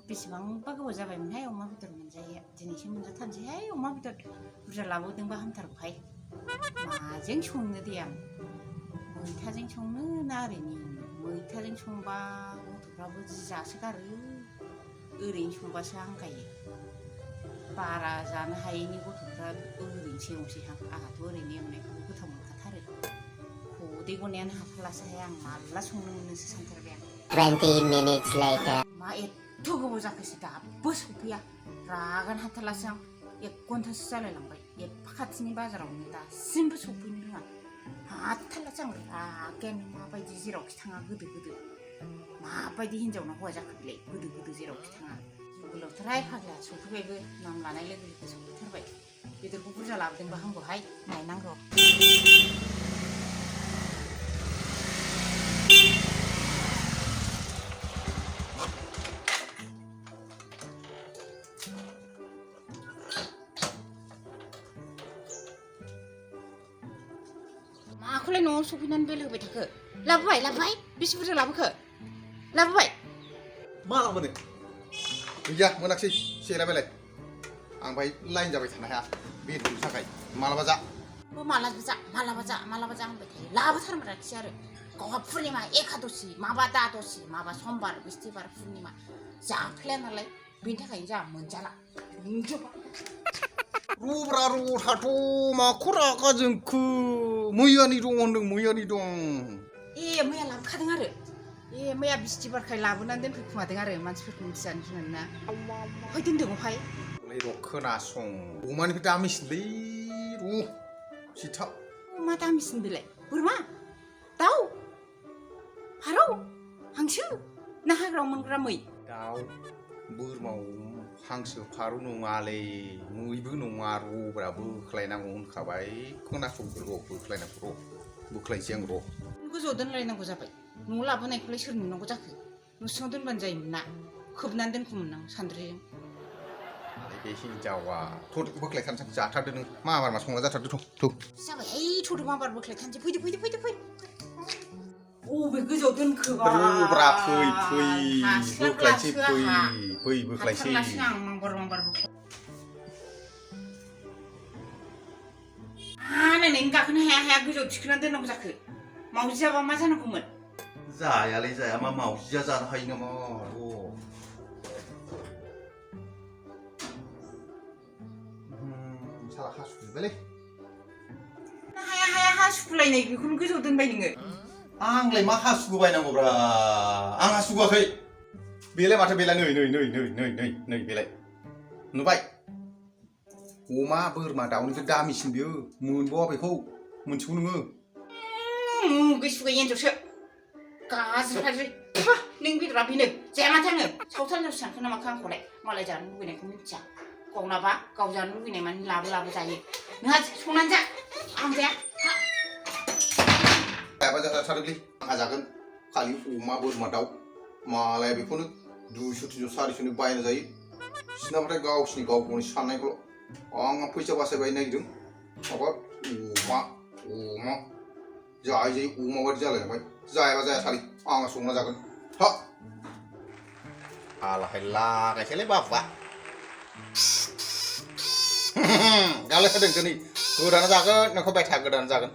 बेसेबांबा गोबाव जाबायमोनहाय अमा बेदर मोनजायैया दिनैसो मोनजाथारनोसैहाय अमा बेदर बुरजा लाबोदोंबा हामथारगौहाय माजों संनो दे आं मैथाजों संनो ना ओरैनो मैथाजों संबा गथ'फ्राबो जि जासोगारो ओरैनो संबासो हांगायो बारा जानो हायैनि गथ'फ्रा ओरैनोसो एवनोसैहां आंहाथ' ओरैनो एवनायखौबो गोथाव मोनखाथारो खदै गनायानो हाखालासोहाय आं माब्ला संनो मोनोसो सानथारबाय आं 20 minutes later मा एथ' गोबाव जाखोसै दाबो सफैया रागान हाथारलासो आं 1 घन्टासो जालायलांबाय एफा खाथिनि बाजारावनो दासिमबो सफैनो रोङा हाथारलासो आं रागायानो माबायदि जेरावखि थाङा गोदो माबायदि हिन्जावना हौवा जाखो बेलाय गोदो जेरावखि थाङा गोलावथारहाय फाग्ला सफैबायबो नाम लानाय लोगो लोगो सफैथारबाय बेदरखौ बुरजा लाबोदोंबा हामगौहाय नायनांगौ माखौलाय न'आव सफैनानै बेल होबाय थाखो लाबोबाय बेसे बुरजा लाबोखो लाबोबाय मा लाबोनो गैया मोनाखसै सेलाबायलाय आं बाहाय लाइन जाबाय थानो हाया बेदरनि थाखाय मालाबा जा मालाबा जा होनबाय थायो लाबोथारमाराखिसै आरो गावहा पुर्निमा एकादशी माबा दादशी माबा समबार बिस्थिबार पुर्निमा जाफ्लाया नालाय बेनि थाखायनो जोंहा मोनजाला रुब्रा रथाथ' माखौ रागा जोंखो मैयानि दं होनदों मैयानि दं मैया लाबोखादों आरो मैया बिस्थिबारखाय लाबोनानै दोनफैखुमादों आरो मानसिफोरखौ मिथिजानो गिनानै ना अहाय दोनदों अहाय र' खोनासं अमानिफ्राय दामिसिनलै र' सिथा मा दामिसिन बेलाय बोरमा दाउ फारौ हांसो ना हाग्रायाव मोनग्रा मै दाउ बोरमा हांसो फारौ नङालै मैबो नङा र'ब्रा बोख्लायनांगौ होनखाबाय खोनासंदो र' बोख्लायनांगौ र' बोख्लायनोसै आं र' गोजौआव दोनलायनांगौ जाबाय न'आव लाबोनायखौलाय सोर नुनांगौ जाखो न' सिङाव दोनबानो जायोमोन ना खोबनानै दोनखौमोन आं सान्द्रिजों बे हिन्जावा थ' बोख्लायथारनोसै जाथारदो नों मा संना जाथारदो थ' जाबाय थ'दो माबार बोख्लायथारनोसै फैदो अबे गोजौआव दोनखोबा र'ब्रा फै बोख्लायनोसै फै बोख्लायनोसै आं मांबार नायनायनि गाखोनो हाया गोजौआव थिखोनानै दोननांगौ जाखो मावजि जाबा मा जानांगौमोन जायालै जाया मा मावजिया जानो हायो नामा साला हासुजोब्बायलै हाया हासुलायनाय बेखौनो गोजौआव दोनबाय नोङो आंलाय मा हासुगु बायनांगौब्रा आं हासुगुआखै बेलाय माथो बेलाय नै बेलाय नुबाय अमा बोरमा दाउनिफ्राय दामिसिन बियो मोनबावा बेखौ मोनथिगौ नोङो मुगै एन्जरसो गाज्रि नों बेदरा बेनो जाया माथो आङो सावथालजोंसो सानखो ना माखो आंखौलाय मालाय जानो लुबैनायखौ मिथिया गावनाबा गाव जानो लुबैनाय माने लाबो जायो नोंहा संनानै जा आं जाया जायाबा जाथारोलै आंहा जागोन खालि अमा बोरमा दाउ मालाय बेखौनो 200 300 400नि बायना जायो सिनाबाथाय गावनि साननायखौल' आंहा फैसा बासायबाय नागिरदों माबा अमा जायै अमा बायदि जालायलांबाय जायाबा जाया सालि आंहा संना जागोन हा आलाहाय लागायसैलै बाबुआ गालाय होदों दिनै गोदाना जागोन नोंखौ बायथा गोदाना जागोन